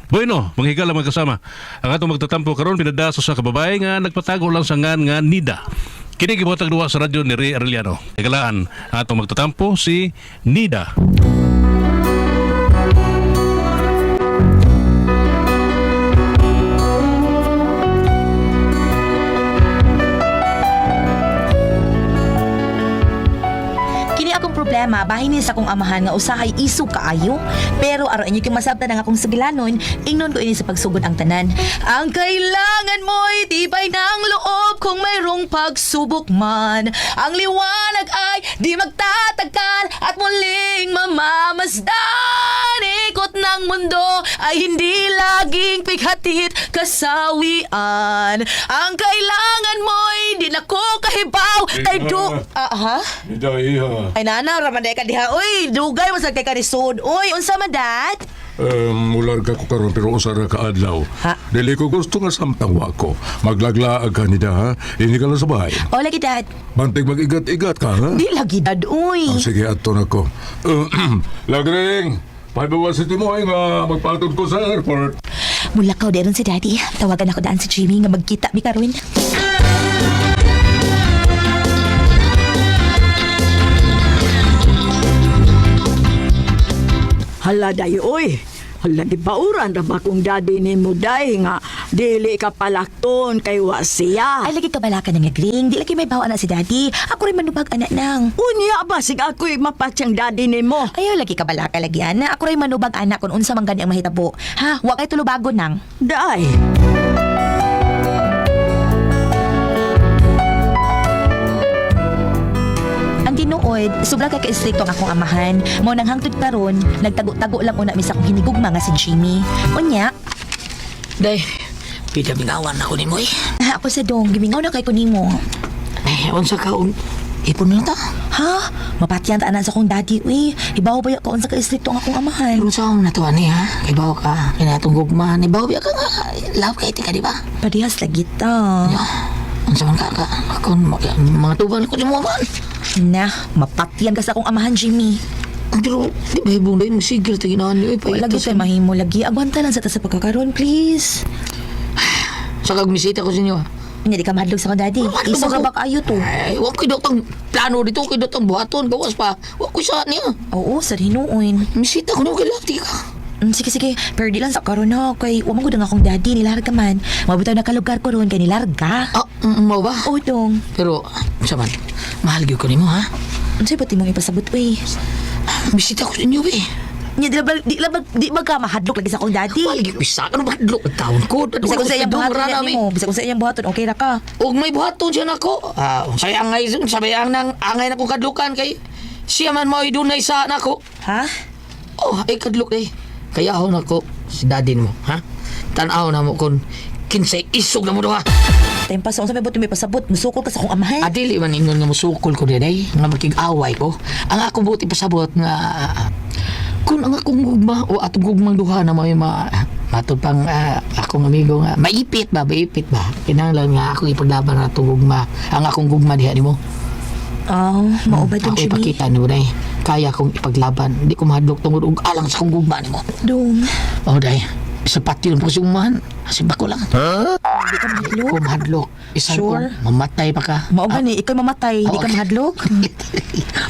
Bueno, manghigala mga kasama. Ang atong magtatampo karon pinada sa usa ka babae nga nagpatago lang sa ngan nga Nida. Kini gibuhatag duwa sa radyo ni Ray Arellano. Higalaan ang atong magtatampo si Nida. Kini akong problema, bahin ni sa akong amahan nga usahay isog kaayo. Pero aron inyo kay masabtan ang akong sugilanon, ingnon ko ini sa pagsugod ang tanan. Ang kailangan mo'y tibay ng loob kung mayroong pagsubok man. Ang liwanag ay di magtatagal at muling mamamasdan. Ikot ng mundo ay hindi laging pighatit kasawian. Ang kailangan mo'y di na ko kahibaw. Tay du... Ah, ha? Nida, iha. Ay nana, raman ka diha. Uy, dugay mo sa kay karisod. Uy, unsa man dad? Mular ka ko karon pero usa ra ka adlaw. Ha? Dili ko gusto nga samtang wa ko. Maglaglaag ka nida ha. Ini ka lang sa bahay. O lagi dad. Bantig mag-igat-igat ka ha. Di lagi dad, uy. Ah, sige, adto na ko. Lagring, paibawa sa timo ay nga magpatod ko sa airport. Mulakaw deron si daddy. Tawagan ako daan si Jimmy nga magkita mi karon. Hala day oy. Hala gibauran ra ba kung daddy ni mo day nga dili ka palakton kay wa siya. Ay lagi kabala ka ng gring. Di lagi may bawa na si daddy. Ako rin manubag anak nang. Unya ba sig ako'y mapatyang daddy ni mo. Ayaw lagi kabala ka lagi ana. Ako rin manubag anak kung unsa man gani ang mahitabo. Ha, wa kay tulubago nang. Day. Ang tinuod, sobra kay ka-istrikto ang akong amahan. Mao nang hangtod karon, nagtago-tago lang una mi sa akong hinigugma nga si Jimmy. Unya, Day, pida mingawan ako ni mo eh. ako sa dong, gimingaw na kay ko nimo. Ay, unsa ka un... Ipon lang ta. Ha? Mapatyan ta sa akong daddy, uy. Ibaw ba ka unsa ka istrikto ang akong amahan? Pero sa akong natuwa ni ha? Ibaw ka, kinatong gugma. Ibaw biya ka nga. Love kay ka, di ba? Parehas lagi ta. Ya, unsa man ka ka. Ako, mga tubal ko ni mo man. Na, mapatyan ka sa akong amahan, Jimmy. Pero, di ba ibong day, masigil ta ginaan niyo. Eh, Wala lagi tayo mahimo lagi. Agwanta lang sa ta sa pagkakaroon, please. Sa kagmisita ko sa inyo. Ha? Hindi di ka mahadlok sa akong daddy. Mahadlok Iso ka ako. ba kaayo to? Ay, wa ko'y dotang plano dito, ko'y dotang buhaton, gawas pa. Wa ko'y sa niya. Oo, sa hinuon. Misita ko niyo kay love, di ka. Sige, sige. Pero di lang sa karon ha. Kay wa man gud ang akong daddy. Nilarga man. Mabitaw na kalugar ko ron kay nilarga. Ah, mao ba? Oo, dong. Pero, unsa man, mahal gyud ko nimo ha. Unsay pati mong ipasabot, uy? Bisita ko sa inyo eh. Nya, di ba, di ba ka mahadlok lagi sa akong daddy? Wala gyud bisa ano ba hadlok ang taon ko. Bisa kung sa iyang buhaton niya nimo. Bisa kung sa iyang buhaton, okay ra ka. Og may buhaton siya nako. Ah, unsay angay sabay ang nang angay nako kadlukan kay siya man mao'y dunay sa nako. Ha? Oh, ay kadlok eh. Kaya ako nako si daddy mo, ha? Tan-aw na mo kun kinsay isog na mo duha. Time pa sa unsa may buot may pasabot, musukol ka sa akong amahan. Adili man ingon nga musukol ko dinay, nga makig-away ko. Ang akong buot ipasabot nga kung ang akong gugma o atong gugmang duha na may ma matod pang akong amigo nga maipit ba maipit ba kinahanglan nga ako ipaglaban na atong gugma ang akong gugma diha nimo. Oh, mao ba dong, Ako Jimmy? ipakita nimo day kaya kong ipaglaban di ko mahadlok tungod og alang sa akong gugma nimo. Dong, Oh day sa patyon po si umahan kasi bako lang di ka mahadlok. ko mahadlok bisan Sure? kung mamatay pa ka. Mao ba ni ikaw mamatay, di ka Okay. mahadlok?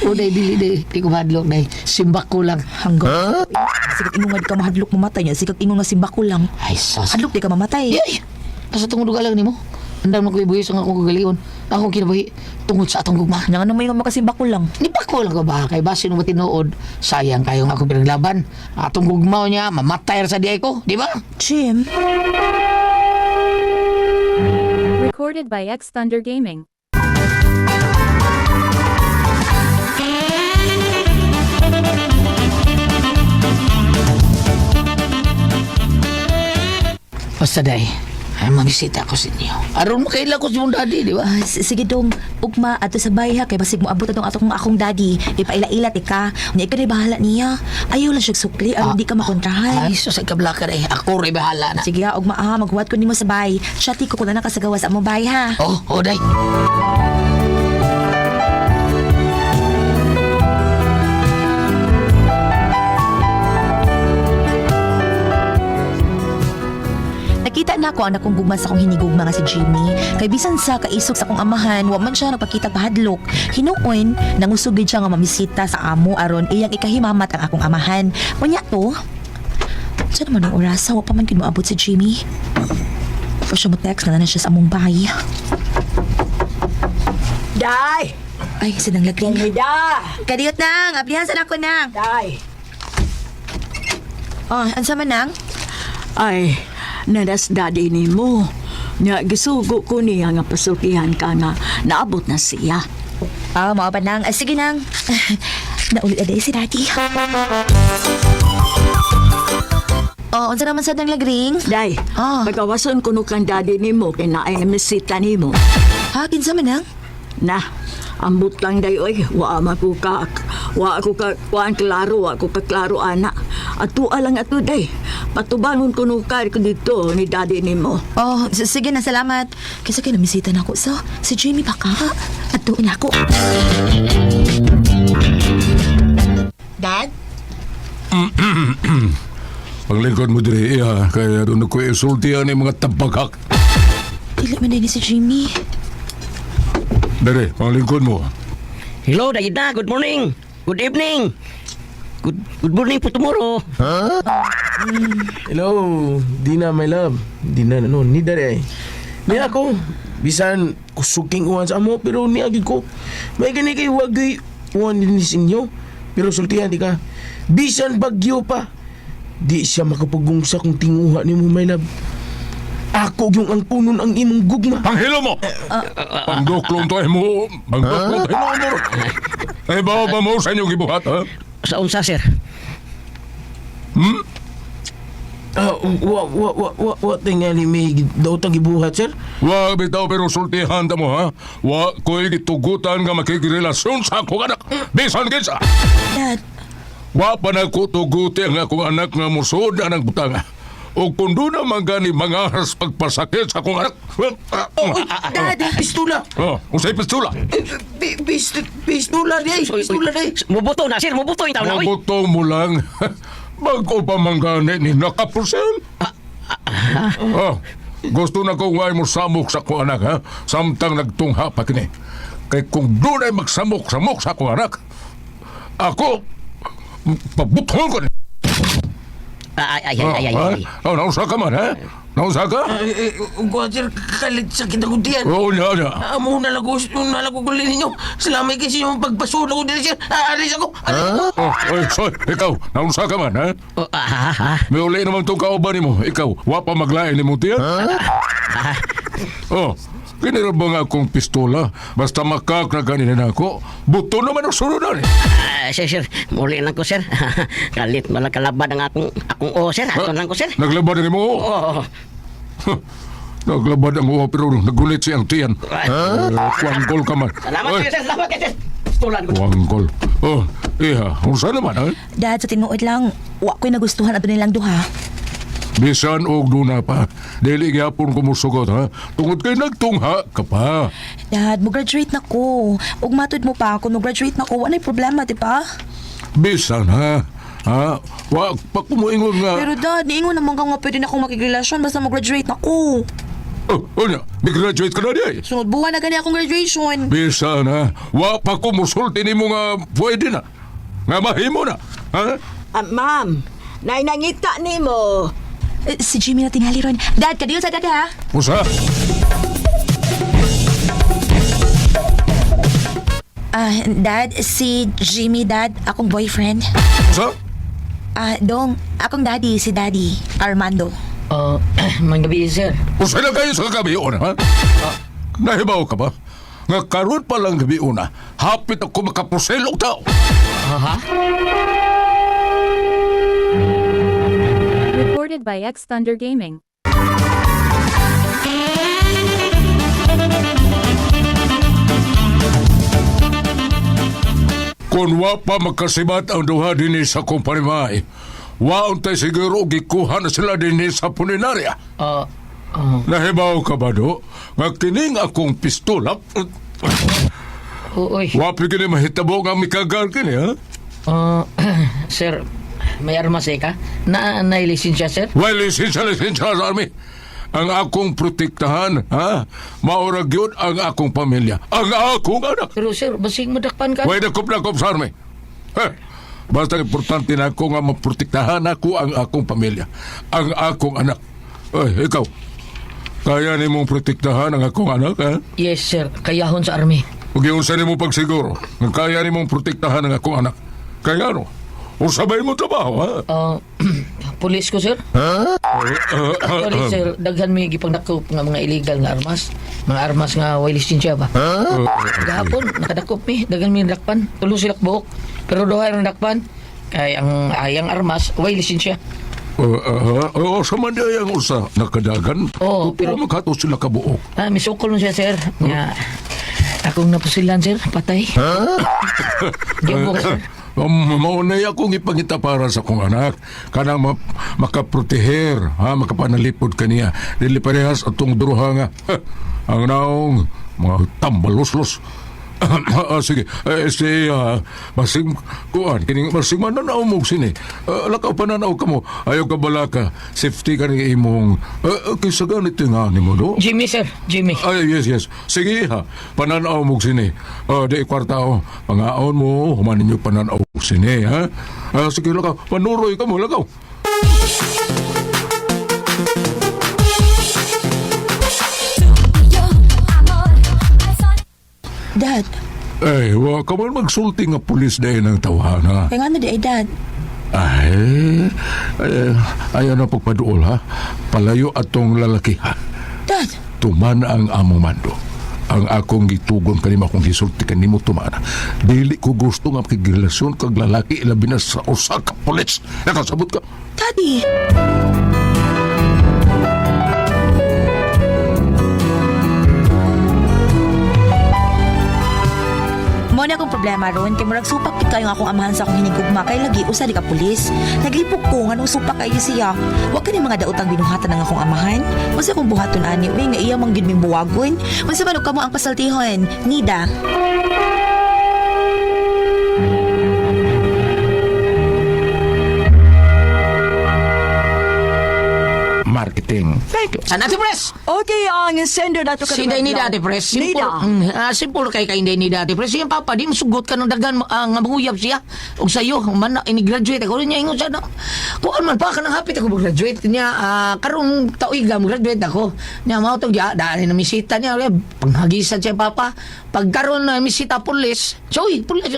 O day dili day di ko mahadlok day simbak ko lang. Hanggang. Sikat ingon nga di ka mahadlok mamatay niya, sikat ingon nga simbako lang. Ay sus. Hadlok di ka mamatay. Yay! Asa tungod og alang nimo? Andam na ko ibuhis ang akong kagalingon. Akong kinabuhi tungod sa atong gugma. Nya nga naman yung makasimbako lang. Ni pa ko lang ka ba kay basin mo tinuod sayang kayo nga akong pinaglaban. Atong gugma niya mamatay ra sa diay ko, di ba? Jim, Recorded by X Thunder Gaming. Basta day, ay mamisita ko sa inyo. Aron makaila ko sa mong daddy, di ba? ah, sige dong, ugma ato sa bay ha kay basig moabot atong atong akong daddy. Ipaila-ila ti ka. Unya ikaw na bahala niya. Ayaw lang siya sukli aron di ka makontrahan. Ay, sus, ay kablaka day. Ako rin bahala na. Sige ha, ugma ha, maghuwat ko nimo sa bay. Chati ko kung na nakasagawa sa among bay ha. Oh, oh, day. Nakita na ako ang akong gugma sa akong hinigugma nga si Jimmy. Kay bisan sa kaisog sa akong amahan, wa man siya nagpakita bahadlok. Hinuon, nangusog gid siya nga mamisita sa amo aron iyang ikahimamat ang akong amahan. Unya to, sa naman ang orasa, wa pa man gid moabot si Jimmy. Pa siya mo text na na siya sa among bahay. Day! Ay, sinang lagring. Nida! Kadiyot nang, ablihan sa nako nang. Day! Oh, ansa man nang? Ay, nanas daddy ni mo. Nya, gisugo ko niya nga pasultihan ka nga naabot na siya. Ah, mao pa nang. Ah, sige nang. Naulit na si Daddy. Oh, unsa naman sa nang lagring? Day, Ah. pagawason kuno kang daddy ni mo kay naay misita ni mo. Ha, kinsa man nang? Na, ambot lang day oy, wa man ko ka wa ko ka kuan klaro, wa ko ka klaro ana. Atua lang ato day. Patubangon kuno ka ko dito ni daddy nimo. Oh, sige na, salamat. Kasi kay namisita na ako sa si Jamie baka. At doon ako. Dad? Paglingkod mo diri iya, kaya doon ko isultihan ni mga tabagak. Dili man din ni si Jimmy. Dere, paglingkod mo. Hello, Dayida. Good morning. Good evening. Good morning po tomorrow. Hello, Dina, my love. Dina, no, ni dere. Ni ako, bisan kusuking uwan sa amo, pero ni agad ko. May gani kay wagay uwan din sa inyo. Pero sultihan di ka. Bisan bagyo pa. Di siya makapagungsa kung tinguha ni mo, my love. Ako yung ang punon ang imong gugma. Panghilo mo! Pangduklong to mo! Pangduklong to mo! Eh, bawa ba mo sa inyong gibuhat, ha? Sa unsa, sir? Ah, wa wa wa wa wa tingali may daw gibuhat, sir. Wa bitaw pero sultihan ta mo, ha? Wa ko'y gitugutan nga makikirelasyon sa akong anak. Bisan kinsa! Dad, Wa pa na ko tuguti ang akong anak nga musod ang butang. O kung doon naman gani mangahas pagpasakit sa akong anak. Dad! Pistola. Oh, usay pistola. Eh, Pistola di ay, pistola di. Mubuto na, sir. Mubuto yung taon na, oy. Mabuto mo lang. Bago pa man gani ni nakapusin. Oh, gusto na kong way mo samok sa akong anak, ha? Samtang nagtungha pa kini. Kay kung doon ay magsamok-samok sa akong anak, ako, pabuthon ko ni. Ay, ay, ay, ay, ay, ay. Oh, nausa ka man, ha? Nausa ka? Eh, eh, sir, kalit sakit ako diyan. Oo, niya, niya. Amo na lang ko, na lang ko gulin ninyo. Salamat kayo sa inyong pagpasula ko dito, sir. Aalis ako. Alis ako. Oh, oy, soy, ikaw, nausa ka man, ha? Oh, ah, ah, ah. May uli naman itong kauban nimo. Ikaw, wa pa maglain ni mo tiyan? Oh, kinira ba nga akong pistola? Basta makak na ganina na ako, buto naman ang sunudan eh. Ah, sir, sir. Muli lang ko, sir. Kalit malang kalabad ang akong o, sir. Ato lang ko, sir. Naglabad ni mo. Oo. Oh. Naglabad ang uwa pero nagulit siyang tiyan. Eh, Kuwanggol ka man. Salamat Oy, kayo, sir. Salamat kayo, sir. Pistolan ko. Kuwanggol. Oh, iha, unsa naman ha? Dad, sa tinuod lang, wa ko'y nagustuhan ato nilang duha. Bisan og duna pa. Dili gyapon ko musugot ha. Tungod kay nagtungha ka pa. Dad, mo-graduate na ko. Ug matud mo pa, kung mo-graduate na ko, wa na'y problema, di ba? Bisan ha. Ha? Wa pa kumuingon nga. Pero dad, niingon naman ka nga pwede na akong makigrelasyon basta mo-graduate na ko. Oh, unya, graduate ka na di ay. Sunod buwan na gani akong graduation. Bisan ha, wa pa ko musulti nimo nga pwede na. Nga mahimo na. Ha? Ah, ma'am, nainangita nimo. Eh, si Jimmy na tingali ron. Dad, kadiyo sa dad ha. Usa? Ah, dad, si Jimmy, dad, akong boyfriend. Usa? Ah, dong, akong daddy, si Daddy Armando. Oh, manggabi, sir. Usa na kayo sa gabi una, ha? Nahibaw ka ba? Nga karon pa lang gabi una, hapit ako makapusil og tao. Ha? Recorded by X Thunder Gaming. Kung wa pa makasibat ang duha dinhi sa kumpanya, wa untay siguro gikuha na sila dinhi sa puninarya. Oh, oh, Nahibaw ka ba do? Nga kining akong pistola, uy. wa pa kini mahitabo nga mikagal kini, ha? Oh, sir, may armas eh ka? Na, na lisensya, sir? Well, lisensya, lisensya sa army. Ang akong protektahan, ha? Maura gyud ang akong pamilya, ang akong anak. Pero sir, basig madakpan ka. Way dakop-dakop sa army. Eh, basta importante na ako nga maprotektahan ako ang akong pamilya, ang akong anak. Ay, ikaw, kaya nimong protektahan ang akong anak, ha? Yes sir, kayahon sa army. Huwag yung sa nimo pagsiguro nga kaya nimong protektahan ang akong anak. Kaya ano? Usabay mo trabaho, ha? Ah, pulis ko sir. Actually sir, daghan may gipangdakop nga mga illegal nga armas. Mga armas nga way lisensya ba. Gahapon nakadakop mi, daghan mi dakpan. Tulo sila ka buok. Pero duha ra dakpan. Kay ang ayang armas way lisensya. Oo, sa man di ang usa nakadagan. Oo, pero pero- makato sila kabuok. Ah, misukol mo siya sir. Nga akong napusilan sir, patay. Gibuok sir. Maunay akong ipangita para sa akong anak. Kanang makaproteher, ha, makapanalipod kaniya. Dili parehas atong duruha nga. Ha, ang naong mga tambaloslos. Sige, eh, si basing kuan kining basing mananaw mo sini. Lakaw pananaw ka mo. Ayaw ka balaka. Safety ka ni imong kaysa ganito nga nimo do. Jimmy sir, Jimmy. Ay, yes, yes. Sige ha. Pananaw mo sini. Di kwarta o. Pangaon mo, humanin niyo pananaw sini, ha? Sige, lakaw. Panuroy ka mo, lakaw. Dad, Ay, wa ka man magsulti nga pulis dahil ng tawhana. kaya nga na di ay dad. Ay, ay, ayaw na pagpaduol, ha? Palayo atong lalaki, ha? Dad, Tuman ang among mando. Ang akong gitugon kanimo akong gisulti kanimo tuman. Dili ko gusto nga makigrelasyon kag lalaki ilabi na sa usa ka pulis. Nakasabot ka. Daddy. Mo na akong problema ron kay murag supak gid kayo nga akong amahan sa akong hinigugma kay lagi usa di ka pulis. Naglipok ko nganong supak kayo siya. Wa kani mga daotang binuhatan ang akong amahan. Unsa akong buhaton ani uy nga iya man gyud ming buwagon. Unsa man og kamo ang pasaltihon? Nida. Marketing. Thank you. Sana si Pres. Okay, ang sender nato Si Inday Nida, Ate Pres. Simple, Nida. Simple kay kay Inday Nida, Ate Pres. Siyang papa, di mo sugot ka ng dagan, nga manguyab siya. Og sayo, man, ini-graduate ako. Niya, ingon siya, na, kuan man pa, kanang hapit ako mag-graduate. Niya, karong tauiga, mag-graduate ako. Niya, mao tong, ya, dahil na misita niya, panghagisan siya, papa. Pag karon na misita, pulis. So, uy, pulis.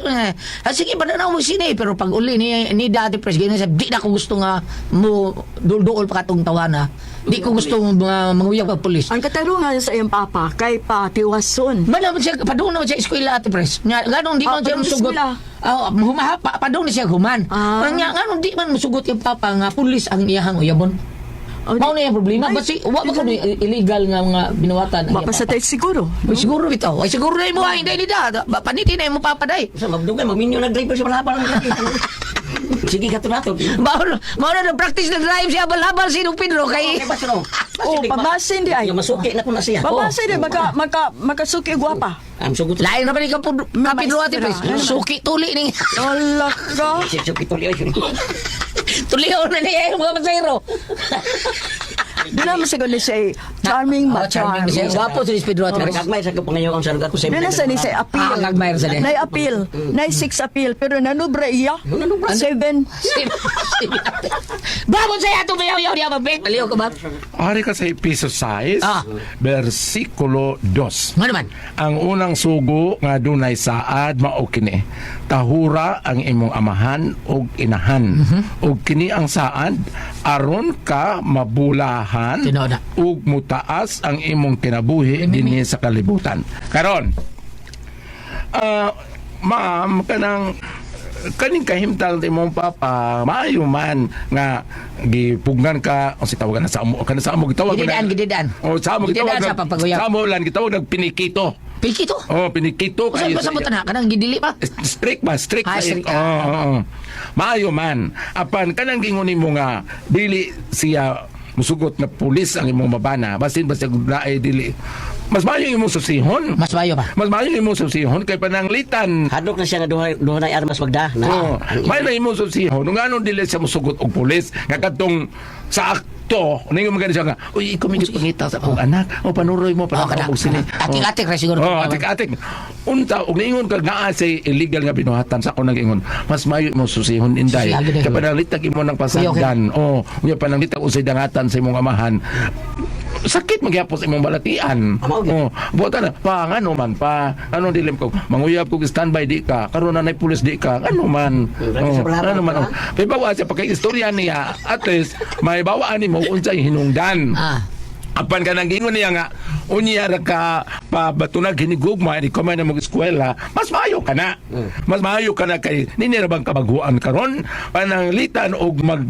Sige, pananaw mo sini. Pero pag uli ni Ate Pres, ganyan siya, di na ako gusto nga mo dul-duol pa katong tawana. Di ko gusto mga manguyab ka pulis. Ang katarungan sa iyang papa kay patiwason. Man naman siya, padung naman siya eskwela Ate Pres. Nga, ganun, di man Ah, siya padung musugot. eskwela. Ah, humahapa, padung na siya human. Ah. Nga, ganun, di man musugot yung papa nga pulis ang iyahang uyabon. Oh, Mao na yung problema. Ay, Basi, wa ba kuno illegal nga mga binuhatan ang iyang Mapasa papa? tayo siguro. Ay, siguro bitaw. Ay, siguro na mo, hindi ni da. Paniti na mo papa day. Sa mabdugay, magminyo na driver sa malabal. Sige, kato na to. Mao na practice na drive siya habal-habal si Nung Pedro kay Okay, basta no. Oh, pamasin di ay. Yung masuki na ko na siya. Pamasin di maka maka makasuki gwapa. Ang sugot. Lain na ba ni ka Pedro Ate Pres? Suki tuli ni. Wala ka. Suki tuloy. Tulion na niya yung mga pasahero. Doon naman sa ni siya charming Oh, ba? charming siya. Gwapo si Pedro Ate Pres. Nagagmay sa kapangayaw ang sa lugar ko. Doon na sa ni siya appeal. Ah, gagmay sa niya. Nay appeal. Nay six appeal. Pero nanubra iya. Nanubra. Seven. Babon sa ato mayaw-yaw niya mabek. Aliw ka ba? Ari ka sa Episo 6, versikulo 2. Nga naman. Ang unang sugo nga dunay saad mao kini. Tahura ang imong amahan ug inahan. Ug kini ang saad aron ka mabulahan Tinuod na. ug mutaas ang imong kinabuhi dinhi sa kalibutan. Karon, ma'am, kanang kaning kahimtang ti imong papa maayo man nga gipugnan ka o si tawagan na sa amo kana sa amo gitawag Gididaan, gididaan. Oh, sa amo gitawag Gididaan sa papaguyab. Sa amo lang gitawag nagpinikito. Pikito. Oh, pinikito Usa ba sa butan na kanang gidili pa? Strict ba? Strict. Ah, strict. Oo, oo, oo. Maayo man. Apan kanang gingon nimo nga dili siya musugot na pulis ang imong mabana. Basin basta naay dili. Mas maayo imong susihon. Mas maayo pa. Mas maayo imong susihon kay pananglitan. Hadlok na siya nga duha duha na armas magda. Na. Oo. May na imong susihon. Nung anong dili siya musugot og pulis nga kadtong sa To, ningon man gani siya nga, "Uy, ikaw medyo pangita sa akong anak. O panuroy mo Oh, para kana. og sini." Atik-atik ra siguro. Oh, atik-atik. Unta og niingon ka naa say illegal nga binuhatan sa ako nag-ingon. Mas mayo mo susihon, inday. Susiha, gid. Kay pananglitag imo ng pasagdan. Oh, unya pananglitag unsay dangatan sa imong amahan. Sakit magyapos imong balatian. Amo, gyud. Oh, buotan na pa ngano man pa. Ano dilim ko manguyab ko standby di ka. Karon na nay pulis di ka. Ano man. Lagi Oh, sa balabal, ano man. ha? Oh. Pero bawa siya pagka istorya niya, at least may bawaan nimo unsay hinungdan. Apan ka nang ingon niya nga unya ra ka pabatunag hinigugma di ka man na mag-eskwela, mas maayo ka na. Mas maayo ka na kay nini ra bang kabaguan karon pananglitan og mag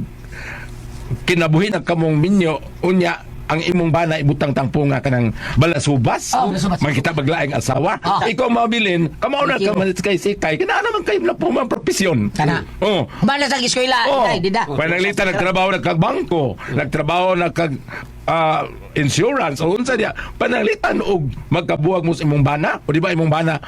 kinabuhi na kamong minyo unya ang imong bana ibutang tangpunga kanang balasubas. Oh, balasubas. Makita baglaing asawa. Ah. Ikaw mabilin, kamao na ka man kay sikay. Kinaa naman kay na profesyon. Kana. Oh. Bala sa eskwela, Oh, inday, dida. pananglitan nagtrabaho na kag bangko, nagtrabaho na kag insurance o unsa diya. Pananglitan og magkabuwag mo sa imong bana, o di ba imong bana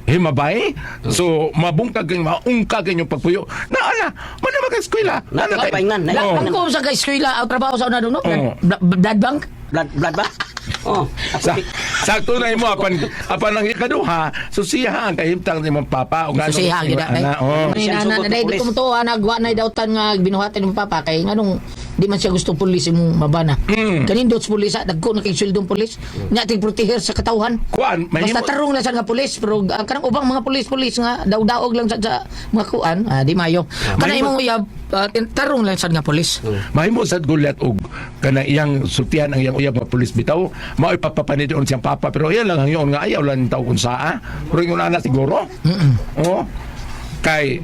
himabay? So mabungkag kay maungkag inyong pagpuyo. Naa na, man na eskwela. Na- Naa kay- paingan, na- Oh. Ang ko sa eskwela ang trabaho sa una no? Oo. Blood bank. Blood ba? Oh. Sa, sakto na imo apan apan ang ikaduha, susiha ang kahimtang ni imong papa o ngano Susiha gyud ana, oh. Ay, na na dai di ko mo nagwa na dautan nga binuhatan ng papa kay nganong di man siya gusto pulis imong mabana. Kanindot sa pulis ah, dagko na kay sweldong pulis. Nya tig proteher sa katawhan. Kuan, Basta mahimo tarong lang sa nga pulis pero ang kanang ubang mga pulis-pulis nga daw-daog lang sa mga kuan, di mayo. Kana imong uyab tarong lang sa nga pulis. Mahimo sad gulat og kana iyang sultihan ang iyang uyab nga pulis bitaw mao'y papapanidon siyang papa pero iya lang ang iyon nga ayaw lang taw kung saa pero ingon ana siguro. Oh, kay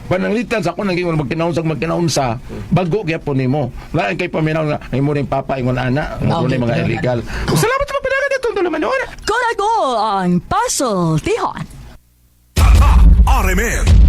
pananglitan sa ako nang ingon magkinaunsa magkinaunsa bago gyapon nimo lain kay paminaw nga imo ning papa ingon ana Oh, mo ni mga illegal. Salamat sa pagpadagan dito tulumanon. Korago ang Pasultihan. RMN.